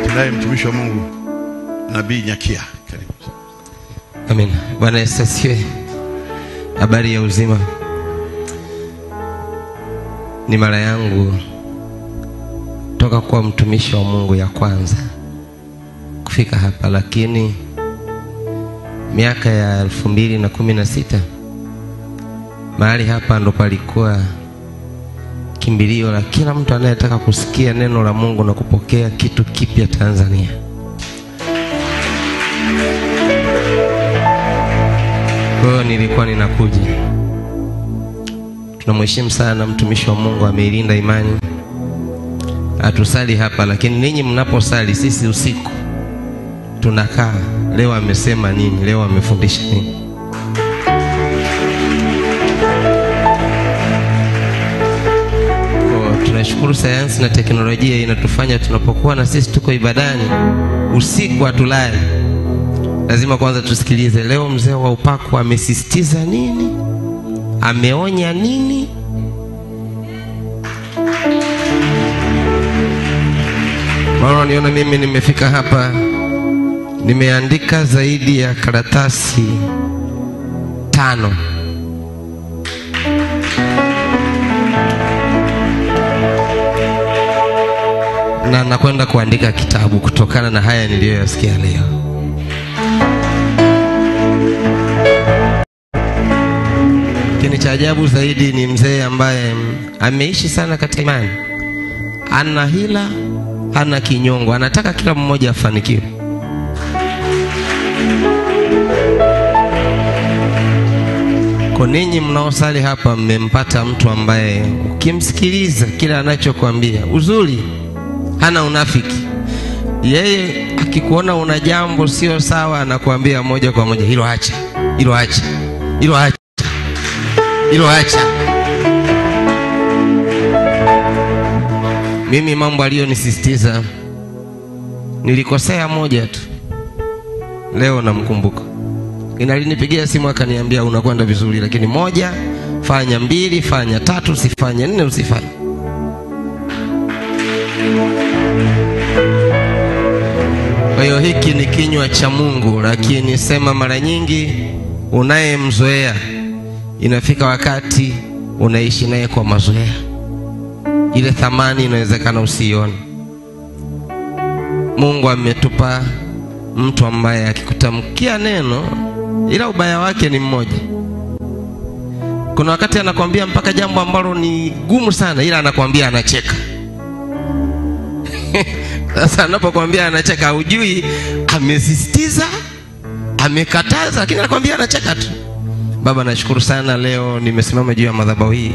Tunaye mtumishi wa Mungu Nabii Nyakia. Karibu. Amen. Bwana Yesu asifiwe. Habari ya uzima. Ni mara yangu toka kuwa mtumishi wa Mungu ya kwanza kufika hapa, lakini miaka ya 2016 mahali hapa ndo palikuwa kimbilio la kila mtu anayetaka kusikia neno la Mungu na kupokea kitu kipya Tanzania. Kwa hiyo nilikuwa ninakuja. Tunamheshimu sana mtumishi wa Mungu, ameilinda imani. Hatusali hapa, lakini ninyi mnaposali sisi usiku tunakaa, leo amesema nini, leo amefundisha nini. Kwa tunashukuru sayansi na teknolojia inatufanya tunapokuwa na sisi tuko ibadani usiku hatulali. Lazima kwanza tusikilize leo mzee wa upako amesisitiza nini, ameonya nini. Maana niona mimi nimefika hapa nimeandika zaidi ya karatasi 5. Na nakwenda kuandika kitabu kutokana na haya niliyoyasikia leo. Lakini cha ajabu zaidi ni mzee ambaye ameishi sana katika imani. Ana hila, hana kinyongo, anataka kila mmoja afanikiwe. Kwa ninyi mnaosali hapa mmempata mtu ambaye ukimsikiliza kila anachokuambia, uzuri, hana unafiki. Yeye akikuona una jambo sio sawa anakuambia moja kwa moja, hilo acha, hilo acha, hilo acha, hilo acha. Mimi mambo aliyonisisitiza, nilikosea moja tu, leo namkumbuka. Alinipigia simu akaniambia unakwenda vizuri, lakini 1 fanya, 2 fanya, 3 usifanye, 4 usifanye. Kwa hiyo hiki ni kinywa cha Mungu, lakini sema mara nyingi unayemzoea inafika wakati unaishi naye kwa mazoea. Ile thamani inawezekana usiione. Mungu ametupa mtu ambaye akikutamkia neno, ila ubaya wake ni mmoja. Kuna wakati anakuambia mpaka jambo ambalo ni gumu sana, ila anakuambia anacheka. Sasa anapokuambia anacheka, hujui amesisitiza, amekataza, lakini anakuambia anacheka tu. Baba, nashukuru sana leo nimesimama juu ya madhabahu hii.